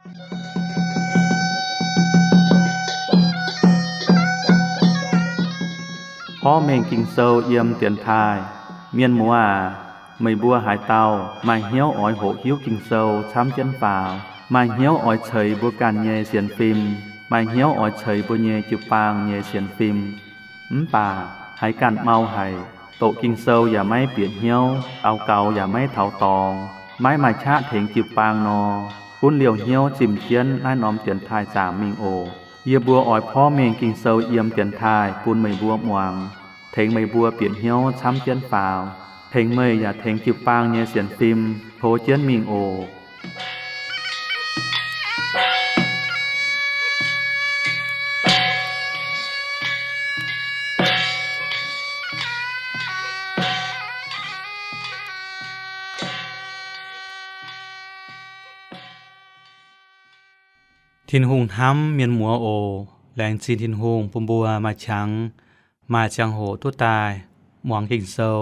Porv mengh Ging-Sou yiem dienx taaih. Mienh muoz aac, meih mbuo haaix dauh maaih hnyouv oix hoqc hiuv Ging-Sou camv jienv faaux, maaih hnyouv oix ceix mbuo ganh nyei sienx fim, maaih hnyouv oix ceix mbuo nyei jiu-baang nyei sienx fim, mv baac haiz ganh mau haic, doqc Ging-Sou yaac maiv bieqc hnyouv, daux gaux yaac maiv taux dorngx, maiv maaih qaqv tengx jiu-baang nor, gunv liouh hnyouv zimh jienv naaiv norm dienx taaih zaangc mingh oc. Yie mbuo oix porv mengh Ging-Sou yiem dienx taaih bun meih mbuo muangx, tengx meih mbuo bieqc hnyouv camv jienv faaux, tengx meih yaac tengx jiu-baang nyei sienx fim tov jienv mingh oc. Tin-Hungh hnamv mienh muoz oc. Laengz zingh Tin-Hungh bun mbuo maaih qangx, maaih ziangh hoc duqv daaih muangx Ging-Sou,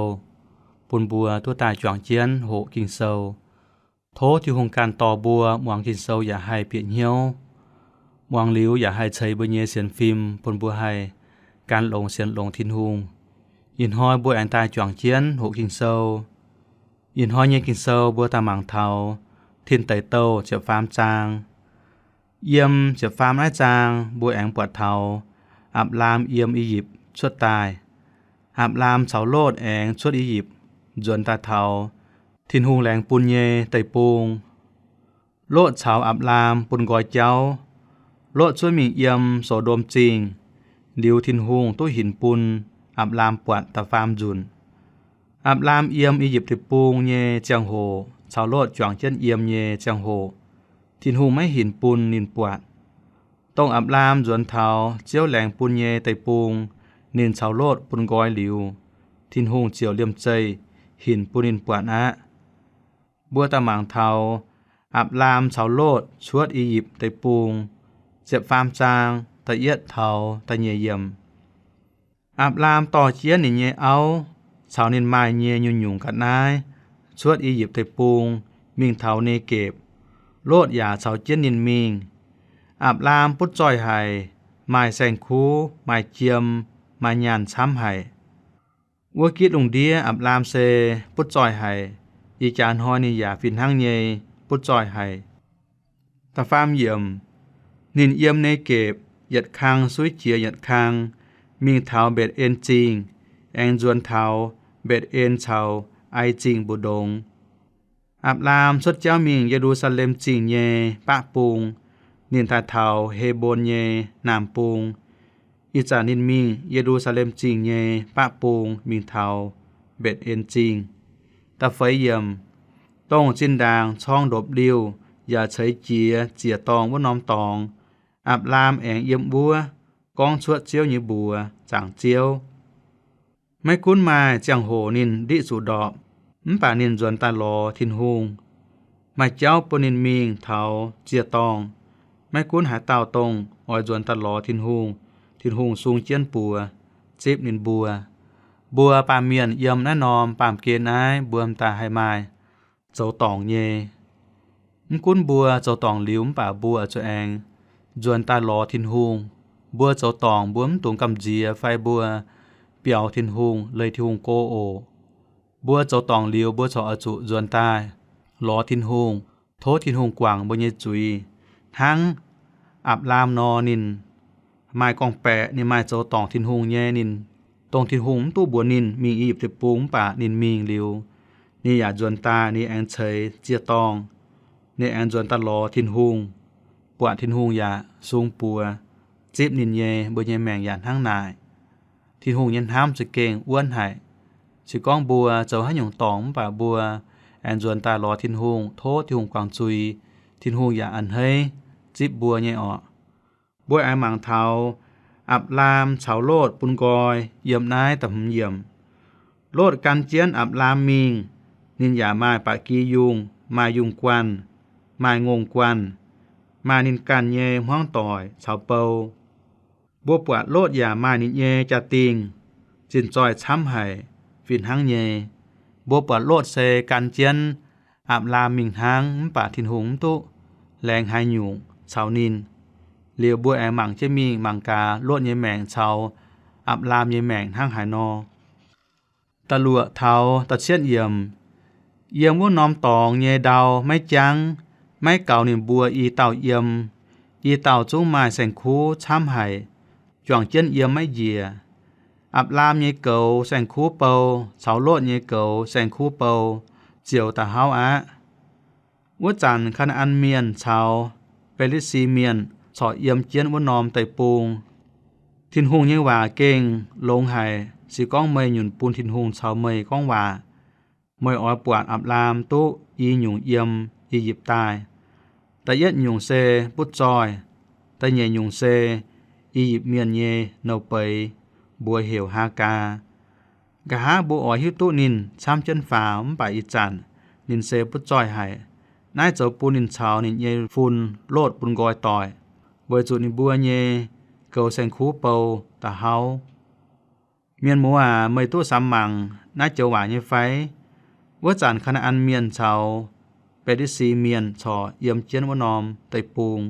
bun mbuo duqv daaih juangc jienv hoqc Ging-Sou. Tov Tin-Hungh ganh dorh mbuo muangx Ging-Sou yaac haih bieqc hnyouv. Muangx liuz yaac haih ceix mbuo nyei sienx fim, bun mbuo haih gan longx sienx longx Tin-Hungh. Ih hnoi mbuo aengx daaih juangc jienv hoqc Ging-Sou. Ih hnoi nyei Ging-Sou mbuo daaih mangc taux Tin Deic Douh ziepc faam zaang. Yiem ziepc faam naaiv zaang mbuo aengx buatc taux Apc^laam yiem I^yipv cuotv daaih. Apc^laam caux Lotv aengx cuotv I^yipv nzuonx daaih taux Tin-Hungh laengz bun nyei deic-bung. Lotv caux Apc^laam bun nqoi jauv. Lotv cuotv mingh yiem So^ndom Zingh, liuz Tin-Hungh duqv hinc bun Apc^laam buatc da'faam nzunc. Apc^laam yiem I^yipv Deic-Bung nyei ziangh hoc caux Lotv juangc jienv yiem nyei ziangh hoc, Tin-Hungh maiv hinc bun ninh buatc. Dongh Apc^laam nzuonx taux Ziouv laengz bun nyei deic-bung, ninh caux Lotv bun nqoi liuz, Tin-Hungh ziouc liemh zeih hinc bun ninh buatc aqv. Mbuo daaih mangc taux Apc^laam caux Lotv cuotv I^yipv Deic-Bung, ziepc faam zaang, da'yietv taux da'nyeic yiemc. Apc^laam dorh jienv ninh nyei auv caux ninh maaih nyei nyungc-nyungc ga'naaiv cuotv I^yipv Deic-Bung mingh taux Negepc. Lotv yaac caux jienv ninh mingh. Apc^laam butv zoih haic, maaih saeng-kuv, maaih jiem, maaih nyaanh camv haic. Wuov gitv lungh ndiev Apc^laam se butv zoih haic. Ih jaax hnoi ninh yaac fih hnangv nyei butv zoih haic. Da'faam yiemc, ninh yiem Negepc yietc kang suiv jiex yietc kang, mingh taux Mbetc^en Zingh, aengx nzuonx taux Mbetc^en caux Ai Zingh mbu'ndongx. Apc^laam cuotv jauv mingh Ye^lu^saa^lem Zingh nyei baqv bung, ninh daaih taux He^mbon nyei naamh bung. Ih zanc ninh mingh Ye^lu^saa^lem Zingh nyei baqv bung mingh taux Mbetc^en Zingh. Da'feix yiemc, dongh zinh ndaangc corng ndopv-liuh yaac ceix jiez ziec-dorngh wuov norm dorngx, Apc^laam aengx yiem wuov gorngv cuotv Ziouv nyei mbuox zaangc Ziouv. Maiv gunv maaih ziangh hoc ninh ndiqv zuqc ndorpc, mv baac ninh nzuonx daaih lorz Tin-Hungh. Maaih jauv bun ninh mingh taux ziec-dorngh. Maiv gunv haaix dauh dongh oix nzuonx daaih lorz Tin-Hungh, Tin-Hungh sung jienv buoz zipv ninh mbuo. Mbuo baamh mienh yiem naaiv norm baamh gen naaiv mbuo m'daaih haih maaih zoux dorngc nyei. Mv gunv mbuo zoux dorngc liuz mv baac mbuo zuqc aengx nzuonx daaih lorz Tin-Hungh. Mbuo zoux dorngc mbuo mv dungx gamh nziex fai mbuo biaux Tin-Hungh, leih Tin-Hungh go oc. Mbuo zoux dorngc liuz mbuo corc oix zuqc nzuonx daaih lorz Tin-Hungh, tov Tin-Hungh guangc mbuo nyei zuiz. Hnangv Apc^laam nor, ninh maaih gorngv-baeqc, ninh maaih zoux dorngc Tin-Hungh nyei. Ninh, dongh Tin-Hungh mv duqv mbuox ninh mingh I^yipv Deic-Bung mv baac ninh mingh liuz, ninh yaac nzuonx daaih, ninh aengx ceix ziec-dorngh, ninh aengx nzuonx daaih lorz Tin-Hungh, buatc Tin-Hungh yaac sung buoz zipv ninh nyei. Mbuo nyei maengc yaac hnangv naaic. Tin-Hungh nyei hnamv za'gengh wuonv haic. Se gorngv mbuo zoux haaix nyungc dorngc mv baac mbuo aengx nzuonx daaih lorz Tin-Hungh, tov Tin-Hungh guangc zuiz, Tin-Hungh yaac a'hneiv zipv mbuo nyei orqc. Mbuo aengx mangc taux Apc^laam caux Lotv bun nqoi yiem naaiv da'hmz yiemc. Lotv gan jienv Apc^laam mingh. Ninh yaac maaih ba'gi yungh, maaih yungh guanh, maaih ngongh guanh, maaih ninh ganh nyei hmuangv doic caux bou. Mbuo buatc Lotv yaac maaih ninh nyei jaa-dingh, zinh zoih camv haic, fih hnangv nyei. Mbuo buatc Lotv se gan jienv Apc^laam mingh hnangv, mv baac Tin-Hungh mv duqv laengz haaix nyungc caux ninh. Liuz mbuo aengx mangc jienv mingh mangc gaax Lotv nyei maengc caux Apc^laam nyei maengc hnangv haaix nor. Da'luoqc taux da'cietv yiemc. Yiem wuov norm dorngx nyei ndau maiv jangv, maiv gaux ninh mbuo i dauh yiem. I dauh zungv maaih saeng-kuv camv haic, juangc jienv yiem maiv njiec. Apc^laam nyei goux saeng-kuv bou caux Lotv nyei goux saeng-kuv bou ziouc da'hauv aqv. Wuov zanc Kaa^naa^an Mienh caux Fi^li^si Mienh corc yiem jienv wuov norm deic-bung. Tin-Hungh nyei waac gengh longx haic. Se gorngv meih nyunc bun Tin-Hungh caux meih gorngv waac, meih oix buatc Apc^laam duqv i nyungc yiem I^yipv daaih. Da'yietv nyungc se butv zoih, da'nyeic nyungc se I^yipv Mienh nyei nouh beiz, mbuox heuc Haagaa. Nqa'haav mbuo oix hiuv duqv ninh camv jienv faaux, mv baac ih zanc ninh se butv zoih haic. Naaiv zoux bun ninh caux ninh nyei fun Lotv bun nqoi doic, weic zuqc ninh mbuo nyei goux saeng-kuv bou da'hauv. Mienh muoz aac, meih duqv samx mangc naaiv joux waac nyei fai? Wuov zanc Kaa^naa^an Mienh caux Fi^li^si Mienh corc yiem jienv wuov norm deic-bung.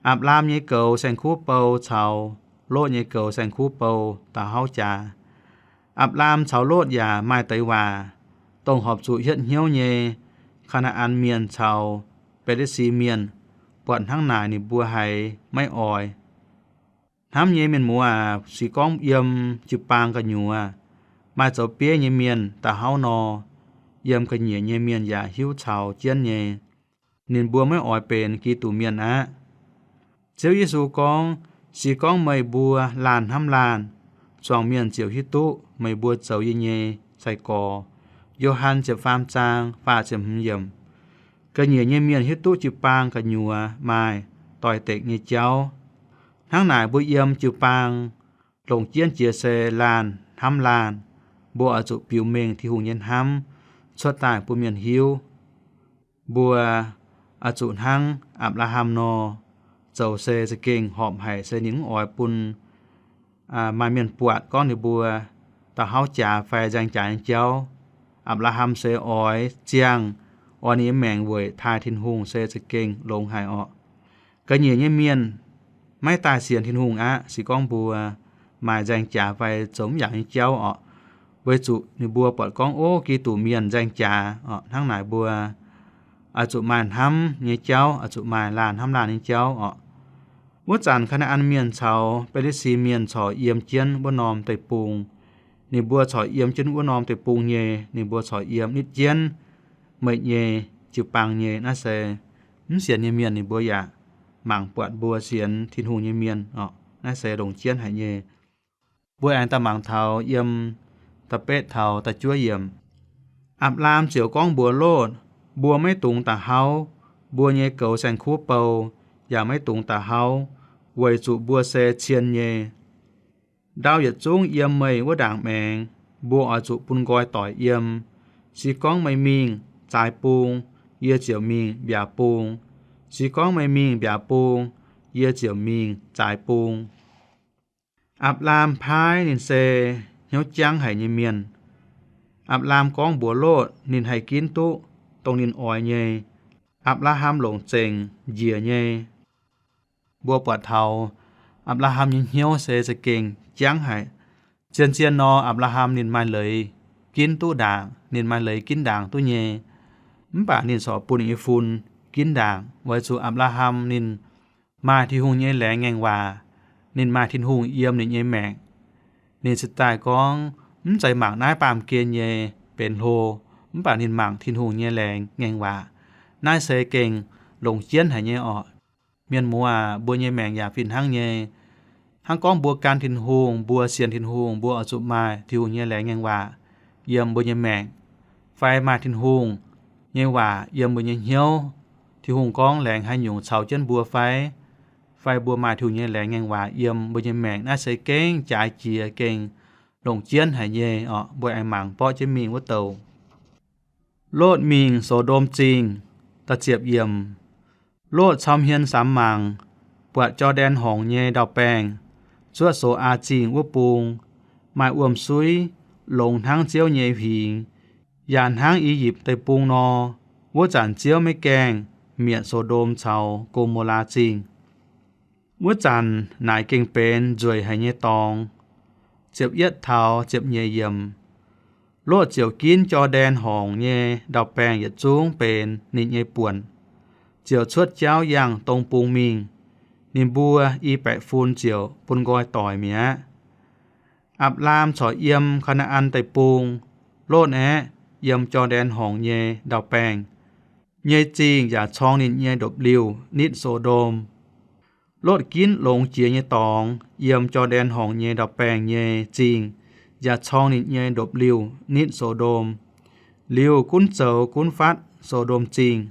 Apc^laam nyei goux saeng-kuv bou caux Lotv nyei goux saeng-kuv bou da'hauv jaax. Apc^laam caux Lotv yaac maaih deix waac, dongh horpc zuqc hietv hnyouv nyei Kaa^naa^an Mienh caux Fi^li^si Mienh buatc hnangv naaic ninh mbuo haiz maiv oix. Hnamv nyei mienh muoz aac, se gorngv yiem jiu-baang gu'nyuoz maaih zoux bieiv nyei mienh da'hauv nor, yiem ga'nyiec nyei mienh yaac hiuv caux jienv nyei. Ninh mbuo maiv oix benx Giduc Mienh aqv. Ziouv Yesu gorngv, se gorngv meih mbuo laanh hnamv laanh, zuangx mienh ziouc hiuv duqv meih mbuo zoux yie nyei sai-gorx. Yo^han ziepc faam zaang faah ziepc hmz yiemc. Ga'nyiec nyei mienh hiuv duqv jiu-baang gu'nyuoz maaih doix-dekc nyei jauv. Hnangv naaic mbuo yiem jiu-baang longc jienv jiex se laanh hnamv laanh, mbuo oix zuqc biux mengh Tin-Hungh nyei hnamv cuotv daaih bun mienh hiuv. Mbuo oix zuqc hnangv Apc^laa^ham nor, zoux se za'gengh horpc haic se ninh mv oix bun maaih mienh buatc gorngv ninh mbuo da'hauv jaax fai nzaeng jaax nyei jauv. Apc^laa^ham se oix ziangh, oix ninh nyei maengc weic taaih Tin-Hungh se za'gengh longx haic orqc. Ga'nyiec nyei mienh maiv daaih sienx Tin-Hungh aqv, se gorngv mbuo maaih nzaeng jaax fai zoux mv yaac nyei jauv orqc, weic zuqc ninh mbuo buatc gorngv, ov, Giduc Mienh nzaeng jaax orqc. Hnangv naaic mbuo oix zuqc maaih hnamv nyei jauv, oix zuqc maaih laanh hnamv laanh nyei jauv orqc. Wuov zanc Kaa^naa^an Mienh caux Fi^li^si Mienh corc yiem jienv wuov norm deic-bung. Ninh mbuo corc yiem jienv wuov norm deic-bung nyei, ninh mbuo corc yiem nitv jienv meih nyei jiu-baang nyei. Naaiv se mv sienx nyei mienh ninh mbuo yaac mangc buatc mbuo sienx Tin-Hungh nyei mienh orqc. Naaiv se longc jienv haic nyei. Mbuo aengx daaih mangc taux yiem da'betv taux da'juov yiemc. Apc^laam ziouc gorngv mbuox Lotv, mbuo maiv dungx da'hauv mbuo nyei goux saeng-kuv bou, yaac maiv dungx da'hauv, weic zuqc mbuo se cien nyei. Ndau yietc zungv yiem meih wuov ndaangc maengx, mbuo oix zuqc bun nqoi doic yiem. Se gorngv meih mingh zaaix bung, yie ziouc mingh mbiaauc bung. Se gorngv meih mingh mbiaauc bung, yie ziouc mingh zaaix bung. Apc^laam paaiv ninh se hnyouv jangv haic nyei mienh. Apc^laam gorngv mbuox Lotv ninh haih ginv duqv dongh ninh oix nyei. Apc^laa^ham longc zengc njiec nyei. Mbuo buatc taux Apc^laa^ham nyei hnyouv se za'gengh jangv haic. Zien-zien nor, Apc^laa^ham ninh maaih leiz ginv duqv ndaangc, ninh maaih leiz ginv ndaangc duqv nyei. Mv baac ninh corc bun ninh nyei fun ginv ndaangc, weic zuqc Apc^laa^ham ninh maaih Tin-Hungh nyei laengz ngaengc waac. Ninh maaih Tin-Hungh yiem ninh nyei maengc. Ninh cingx daaih gorngv, mv zeiz mangc naaiv baamh gen nyei benx hlo, mv baac ninh mangc Tin-Hungh nyei laengz ngaengc waac. Naaiv se gengh longc jienv haic nyei orqc. Mienh muoz aac, mbuo nyei maengc yaac fih hnangv nyei. Hnangv gorngv mbuo gan Tin-Hungh, mbuo sienx Tin-Hungh, mbuo oix zuqc maaih Tin-Hungh nyei laengz ngaengc waac yiem mbuo nyei maengc, fai maaih Tin-Hungh nyei waac yiem mbuo nyei hnyouv. Tin-Hungh gorngv laengz haaix nyungc caux jienv mbuo fai, fai mbuo maaih Tin-Hungh nyei laengz ngaengc waac yiem mbuo nyei maengc, naaiv se gengh jaaix jiex, gengh longc jienv haic nyei orqc. Mbuo aengx mangc borqv jienv mingh wuov douc. Lotv mingh So^ndom Zingh. Da'ziepc yiemc. Lotv cau hmien samx mangc, buatc Jor^ndaen Horngc nyei ndau-baengh, zuoqv So^aa Zingh wuov bung, maaih wuom-suiv, longx hnangv Ziouv nyei huingx, yaac hnangv I^yipv Deic-Bung nor. Wuov zanc Ziouv maiv gaengh mietc So^ndom caux Go^mo^laa Zingh. Wuov zanc naaic gengh benx nzueic haic nyei dorngx. Ziepc yietv taux ziepc nyeic yiemc. Lotv ziouc ginv Jor^ndaen Horngc nyei ndau-baengh yietc zungv benx ninh nyei buonc, ziouc cuotv jauv yangh dong bung mingh. Ninh mbuo i baeqc fun ziouc bun nqoi doic mi'aqv. Apc^laam corc yiem Kaa^naa^an Deic-Bung. Lotv aeqv, yiem Jor^ndaen Horngc nyei ndau-baengh nyei zingh yaac corng ninh nyei ndopv-liuh nitv So^ndom. Lotv ginv longx jiex nyei dorngx yiem Jor^ndaen Horngc nyei ndau-baengh nyei zingh yaac corng ninh nyei ndopv-liuh nitv So^ndom. Liuz gunv zoux gunv fatv So^ndom Zingh.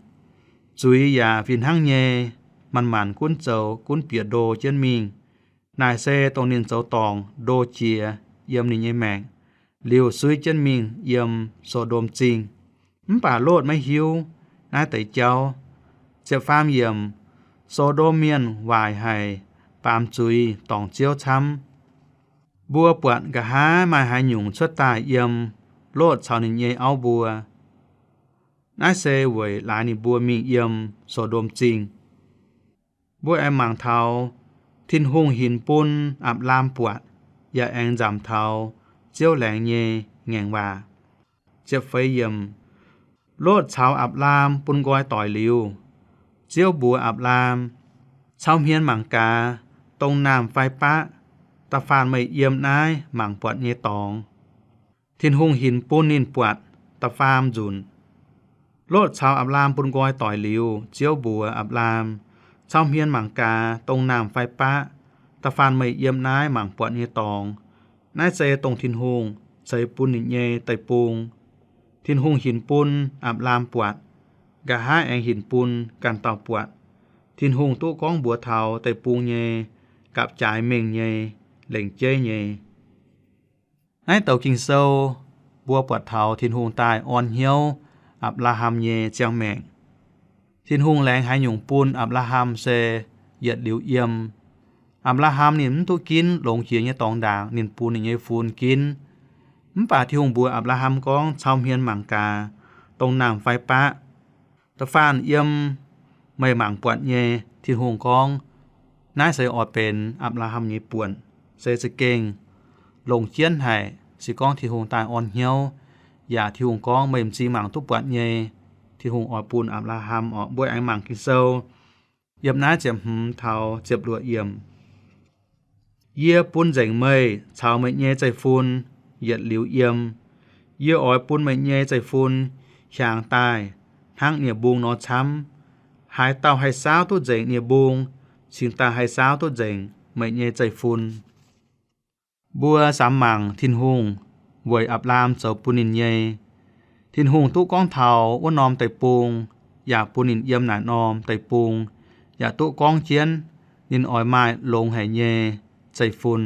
Zuiz yaac fih hnangv nyei, manc-manc gunv zoux gunv bieqc ndo jienv mingh. Naaic se dongh ninh zoux dorngc ndo jiex yiem ninh nyei maengc, liuz suiv jienv mingh yiem So^ndom Zingh. Mv baac Lotv maiv hiuv naaiv deix jauv. Ziepc faam yiemc. So^ndom Mienh waaic haic, baamz zuiz dorngc Ziouv camv. Mbuo buatc nqa'haav maaih haaix nyungc cuotv daaih yiem Lotv caux ninh nyei auv mbuo. Naaiv se weic laaix ninh mbuo mingh yiem So^ndom Zingh. Mbuo aengx mangc taux Tin-Hungh hinc bun Apc^laam buatc, yaac aengx nzamc taux Ziouv laengz nyei ngaengc waac. Ziepc feix yiemc. Lotv caux Apc^laam bun nqoi doic liuz, Ziouv mbuox Apc^laam, Cau hmien mangc gaax, dongh naamh fai baqv, da'faanh meih yiem naaiv mangc buatc nyei dorngx. Tin-Hungh hinc bun ninh buatc da'faam nzunc. Lotv caux Apc^laam bun nqoi doic liuz, Ziouv mbuox Apc^laam, Cau hmien mangc gaax, dongh naamh fai baqv, da'faanh meih yiem naaiv mangc buatc nyei dorngx. Naaiv se dongh Tin-Hungh ceix bun ninh nyei deic-bung. Tin-Hungh hinc bun Apc^laam buatc, nqa'haav aengx hinc bun ganh dauh buatc. Tin-Hungh duqv gorngv mbuox taux deic-bung nyei gapv-jaaix mengh nyei, lengc jeiv nyei. Naaiv douc Ging-Sou mbuo buatc taux Tin-Hungh daaih orn hnyouv Apc^laa^ham nyei ziangh maengc. Tin-Hungh laengz haaix nyungc bun Apc^laa^ham se yietc liuz yiem. Apc^laa^ham ninh mv duqv ginv longx jiex nyei dorngx ndaangc ninh bun ninh nyei fun ginv. Mv baac Tin-Hungh mbuox Apc^laa^ham gorngv, Cau hmien mangc gaax, dongh naamh fai baqv, da'faanh yiem meih mangc buatc nyei. Tin-Hungh gorngv, naaiv se oix benx Apc^laa^ham nyei buonc, se za'gengh longx jienv haic. Se gorngv Tin-Hungh daaih orn hnyouv, yaac Tin-Hungh gorngv meih m'zing mangc duqv buatc nyei, Tin-Hungh oix bun Apc^laa^ham oc. Mbuo aengx mangc Ging-Sou yiem naaiv ziepc hmz taux ziepc luoqc yiemc. Yie bun nzengc meih caux meih nyei zeiv-fun yietc liuz yiem. Yie oix bun meih nyei zeiv-fun hiaangx daaih hnangv nie-mbung nor camv. Haaix dauh haih saauv duqv nzengc nie-mbung, cingx daaih haih saauv duqv nzengc meih nyei zeiv-fun. Mbuo samx mangc Tin-Hungh weic Apc^laam zoux bun ninh nyei. Tin-Hungh duqv gorngv taux wuov norm deic-bung, yaac bun ninh yiem naaic norm deic-bung, yaac duqv gorngv jienv ninh oix maaih longx haic nyei zeiv-fun.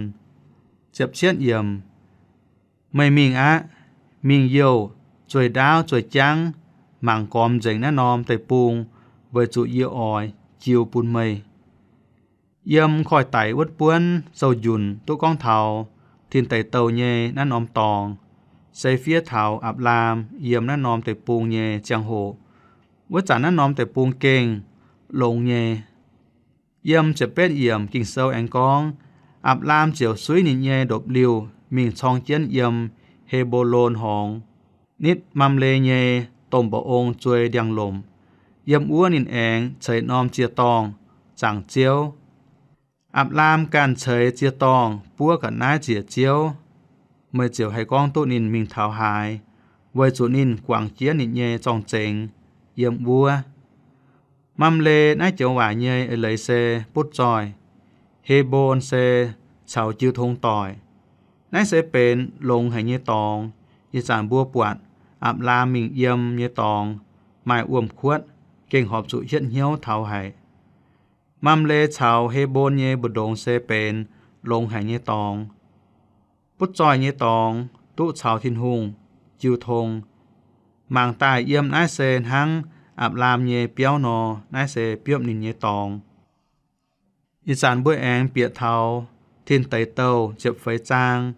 Ziepc cietv yiemc. Meih mingh aqv. Mingh youh zueih ndaauv zueih jangv, mangc gormx nzengc naaiv norm deic-bung, weic zuqc yie oix jiu bun meih. Yiem koiv-daic wuov buonv sou-njunc duqv gorngv taux Tin Deic Douh nyei naaiv norm dorngx, se fiev taux Apc^laam yiem naaiv norm deic-bung nyei ziangh hoc. Wuov zanc naaiv norm deic-bung gengh longx nyei. Yiem ziepc betv yiemc Ging-Sou aengx gorngv, Apc^laam ziouc suiv ninh nyei ndopv-liuh mingh corng jienv yiem He^mbo^lon Horngz, nitv Mamle nyei domh mba'ong zuei ndiangx-lomc. Yiem wuov ninh aengx ceix norm ziec-dorngh zaangc Ziouv. Apc^laam ganh ceix ziec-dorngh buov ga'naaiv ziec Ziouv. Meih ziouc haih gorngv duqv ninh mingh taux haaix, weic zuqc ninh guangc jienv ninh nyei zorng-zengx yiem wuov. Mamle naaiv joux waac nyei eix leiz se butv zoih. He^mbon se caux jiu tong doic. Naaiv se benx longx haic nyei dorngx. Ih zanc mbuo buatc Apc^laam mingh yiem nyei dorngx maaih wuom-kuotv, gengh horpc zuqc hietv hnyouv taux haic. Mamle caux He^mbon nyei mbu'ndongx se benx longx haic nyei dorngx. Butv zoih nyei dorngx duqv caux Tin-Hungh jiu tong. Mangc daaih yiem naaiv se hnangv Apc^laam nyei biauv nor, naaiv se biopv ninh nyei dorngx. Ih zanc mbuo aengx bieqc taux Tin Deic Douh ziepc feix zaang.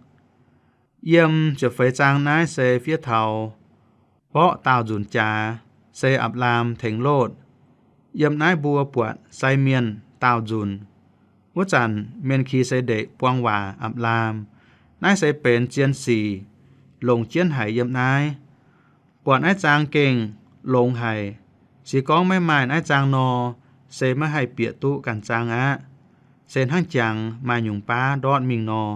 Yiem ziepc feix zaang naaiv se fiev taux mborqv daauh nzunc jaax, se Apc^laam tengx Lotv, Yiem naaiv mbuo buatc sai mienh daauh nzunc. Wuov zanc Melkisetedek buang waac Apc^laam. Naaiv se benx zien sic, longc jienv haic yiem naaiv. Buatc naaiv zaang gengh longx haic. Se gorngv maiv maaih naaiv zaang nor, se maiv haih bieqc duqv ganh zaang aqv. Se hnangv jangx maaih nyungc baav ndortv mingh nor.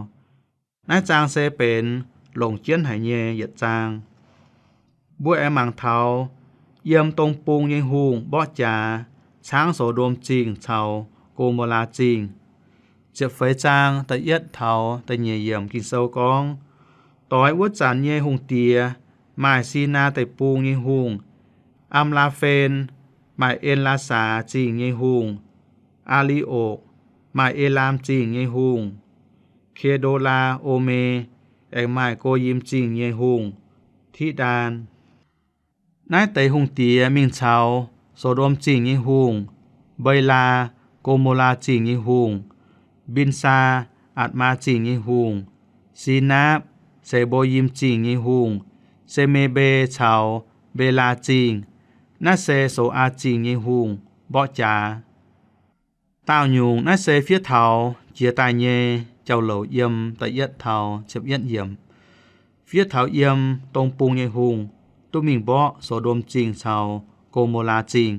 Naaiv zaang se benx longc jienv haic nyei yietc zaang. Mbuo aengx mangc taux yiem dong bung nyei hungh mborqv jaax caangv So^ndom Zingh caux Go^mo^laa Zingh. Ziepc feix zaang da'yietv taux da'nyeic yiemc Ging-Sou gorngv, doix wuov zanc nyei hungh diex maaih Sinaa Deic-Bung nyei hungh, Am^laa^fen, maaih En^laa^saax Zingh nyei hungh, Aa^li^okc, maaih Elaam Zingh nyei hungh, Ke^ndo^laa O^me, aengx maaih Go^yim Zingh nyei hungh, Tiqv^ndaan. Naaiv deix hungh diex mingh caux So^ndom Zingh nyei hungh, Mbelaa, Go^mo^laa Zingh nyei hungh, Mbinsaa, Atc^maa Zingh nyei hungh, Sinaapv, Se^mbo^yim Zingh nyei hungh, Se^me^mbe caux Mbelaa Zingh. Naaiv se So^aa Zingh nyei hungh mborqv jaax. Daauh nyungc naaiv se fiev taux jiex daaih nyei jauv-louc yiem da'yietv taux ziepc yietv yiemc. Fiev taux yiem dong bung nyei hungh duqv mingh mborqv So^ndom Zingh caux Go^mo^laa Zingh.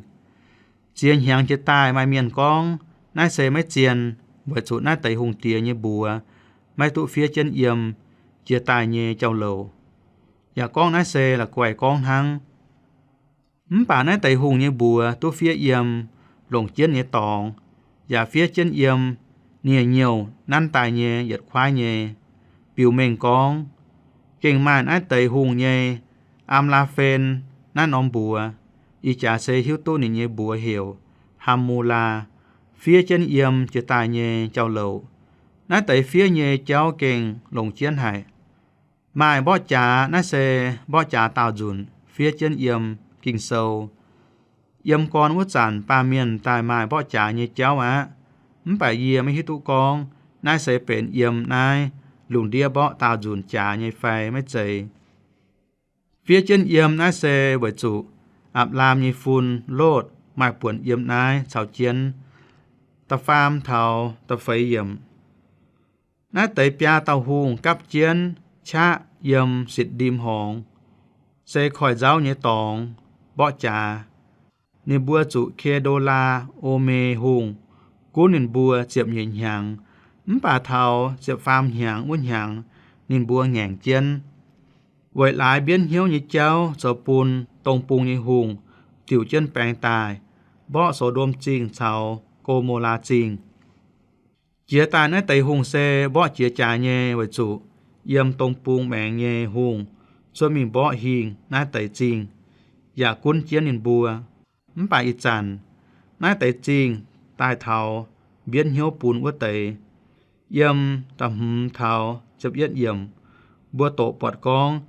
Ziex hnyangx jiex daaih maaih mienh gorngv naaiv se maiv zien, weic zuqc naaiv deix hungh diex nyei mbuox maiv duqv fiev jienv yiem jiex daaih nyei jauv-louc. Yaac gorngv naaiv se la'guaih gorngv hnangv. Mv baac naaiv deix hungh nyei mbuox duqv fiev yiem longc jienv nyei dorngx, yaac fiev jienv yiem ninh nyei nyouh nanv daaih nyei yietc kuaaiv nyei, biux mengh gorngv, gengh maaih naaiv deix hungh nyei Am^laa^fen naaiv norm mbuox. Ih jaax se hiuv duqv ninh nyei mbuox heuc Ham^mu^laa, fiev jienv yiem jiex daaih nyei jauv-louc. Naaiv deix fiev nyei jauv gengh longc jienv haic. Maaih mborqv jaax, naaiv se mborqv jaax daauh nzunc fiev jienv yiem Ging-Sou. Yiem gorn wuov zanc baamh mienh daaih maaih mborqv jaax nyei jauv aqv. Mv baac yie maiv hiuv duqv gorngv naaiv se benx yiem naaiv lungh ndiev mborqv daauh nzunc jaax nyei fai maiv zeiz. Fiev jienv yiem naaiv se weic zuqc Apc^laam nyei fun, Lotv, maaih buonc yiem naaiv caux jienv. Da'faam taux da'feix yiemc. Naaiv deix biaa dauh hungh gapv jienv qaqv yiem Sit^ndim Horngz, se koiv-nzauv nyei dorngx, mborqv jaax. Ninh mbuo zuqc Ke^ndo^laa O^me Hungh gunv ninh mbuo ziepc nyeic hnyangx. Mv baac taux ziepc faam hnyangx wuov hnyangx, ninh mbuo ngaengc jienv, weic laaix mbienv hnyouv nyei jauv zoux bun dong bung nyei hungh diuc jienv baeng daaih, mborqv So^ndom Zingh caux Go^mo^laa Zingh. Jiex daaih naaiv deix hungh se mborqv jiex jaax nyei, weic zuqc yiem dong bung maengx nyei hungh cuotv mingh mborqv hingh naaiv deix zingh, yaac gunv jienv ninh mbuo. Mv baac ih zanc naaiv deix zingh daaih taux mbienv hnyouv bun wuov deix. Yiem da'hmz taux ziepc yietv yiemc, mbuo doqc buatc gorngv,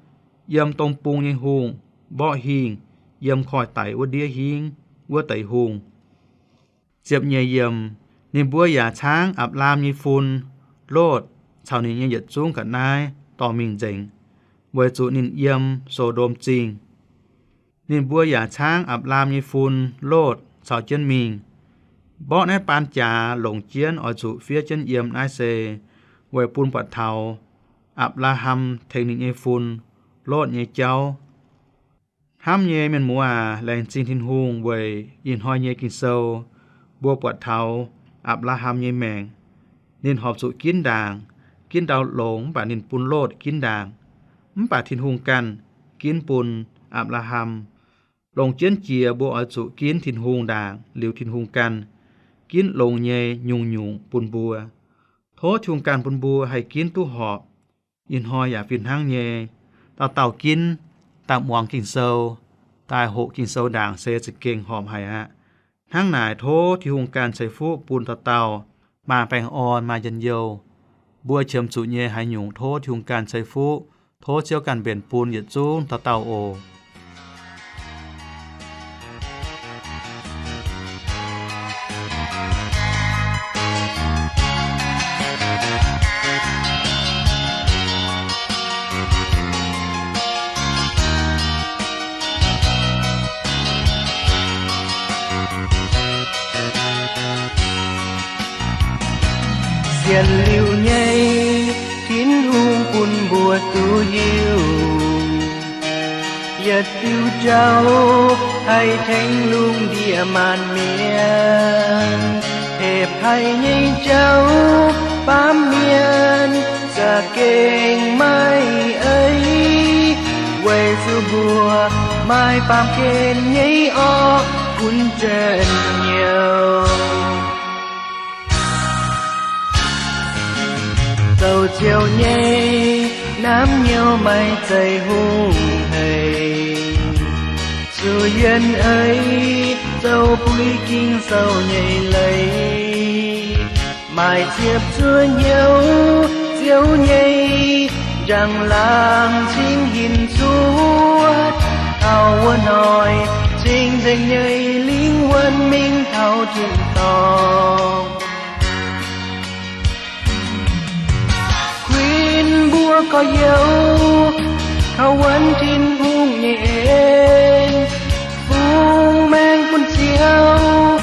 yiem dong bung nyei hungh mborqv hingh yiem koiv-daic wuov ndiev hingv wuov deix hungh. Ziepc nyeic yiemc, ninh mbuo yaac caangv Apc^laam nyei fun, Lotv, caux ninh nyei yietc zungv ga'naaiv dorh mingh nzengc, weic zuqc ninh yiem So^ndom Zingh. Ninh mbuo yaac caangv Apc^laam nyei fun, Lotv, caux jienv mingh. Mborqv naaiv baan jaax longc jienv oix zuqc fiev jienv yiem naaiv se weic bun buatc taux Apc^laa^ham tengx ninh nyei fun, Lotv, nyei jauv. Hnamv nyei mienh muoz aac, laengz zingh Tin-Hungh weic ih hnoi nyei Ging-Sou, mbuo buatc taux Apc^laa^ham nyei maengc. Ninh horpc zuqc ginv ndaangc, ginv ndau longx, mv baac ninh bun Lotv ginv ndaangc. Mv baac Tin-Hungh ganh ginv bun Apc^laa^ham. Longc jienv jiex mbuo oix zuqc ginv Tin-Hungh ndaangc liuz Tin-Hungh ganh ginv longx nyei nyungc-nyungc bun mbuo. Tov Tin-Hungh ganh bun mbuo haih ginv duqv horpc. Ih hnoi yaac fih hnangv nyei, dauh dauh ginv daaih muangx Ging-Sou, daaih hoqc Ging-Sou ndaangc se za'gengh horpc haic aqv. Hnangv naaic, tov Tin-Hungh ganh ceix fuqv bun dauh dauh maaih baengh orn, maaih njien-youh. Mbuo qiemx zuqc nyei haaix nyungc, tov Tin-Hungh ganh ceix fuqv. Tov Ziouv ganh mbenc bun yietc zungv dauh dauh oc. Yietc liuz nyei, Tin-Hungh bun mbuo duqv hiuv, yietc diuh jauv haih tengx lungh ndiev maanc mienh. Hepv haic nyei jauv baamh mienh za'gengh maiv ei, weic zuqc mbuo maaih baamh gen nyei orqv gunv njien-youh. Zoux ziouc nyei, naaiv nyouv maiv zeiz hungh heic. Zuqc yienh eix zoux buix Ging-Sou nyei leiz, maaih ziepc zuoqv hnyouv ziouc nyei, njang-laangc cingx hinc cuotv. Taux wuov hnoi cing-nzengc nyei lingh wuonh mingh taux tin-dorngh. Kuinx mbuo gorx-youz kaux wuonv Tin-Hungh nyei en, fungx maengx bun Ziouv,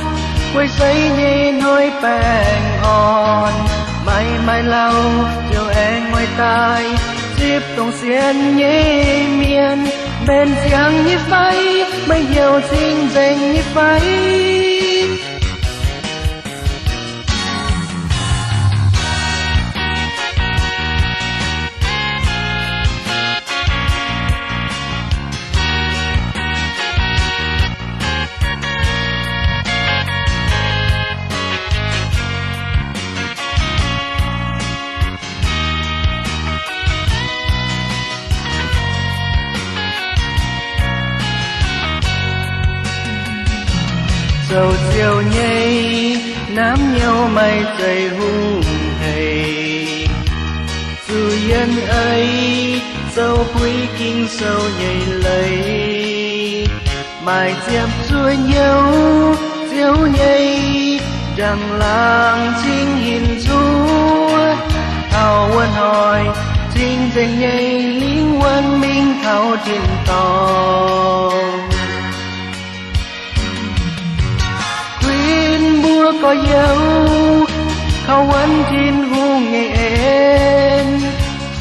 guei seix nyei hnoi baengh orn. Maiv maaih lauh ziouc aengx oix daaih zipv dongh sienx nyei mienh. Mbenc ziangx nyei fai? Meih heuc cing-nzengc nyei fai? Zoux ziouc nyei, naaiv nyouv maiv zeiz hungh heic. Zuqc yienh eix zoux buix Ging-Sou nyei leiz, maaih ziepc zuoqv hnyouv ziouc nyei, njang-laangc cingx hinc cuotv. Taux wuov hnoi cing-nzengc nyei lingh wuonh mingh taux tin-dorngh. Kuinx mbuo gorx-youz kaux wuonv Tin-Hungh nyei en,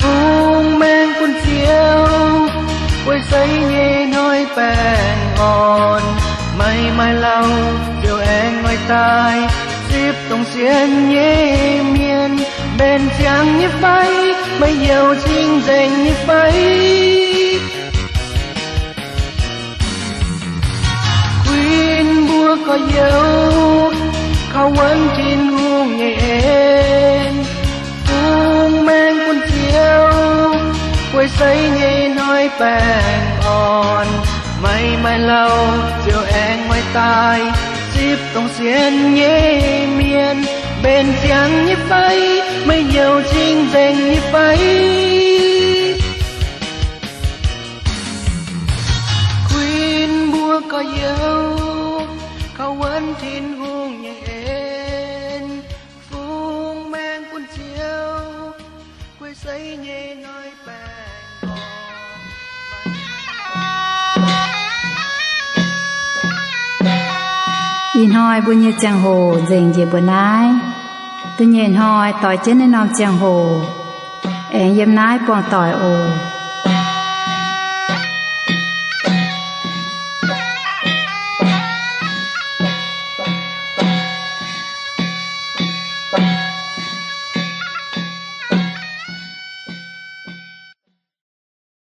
fungx maengx bun Ziouv, guei seix nyei hnoi baengh orn. Maiv maaih lauh ziouc aengx oix daaih zipv dongh sienx nyei mienh. Mbenc ziangx nyei fai? Meih heuc cing-nzengc nyei fai? Kuinx mbuo gorx-youz kaux wuonv Tin-Hungh nyei en, fungx maengx bun Ziouv, guei seix nyei hnoi baengh orn. Maiv maaih lauh ziouc aengx oix daaih zipv dongh sienx nyei mienh. Mbenc ziangx nyei fai? Meih heuc cing-nzengc nyei fai? Kuinx mbuo gorx-youz kaux wuonv Tin-Hungh nyei en, fungx maengx bun Ziouv, guei seix nyei hnoi baengh orn. Ih hnoi mbuo nyei ziangh hoc nzengc njiec mbuo naaiv. Da'nyeic hnoi doix jienv naaiv norm ziangh hoc aengx yiem naaiv buangh doic oc.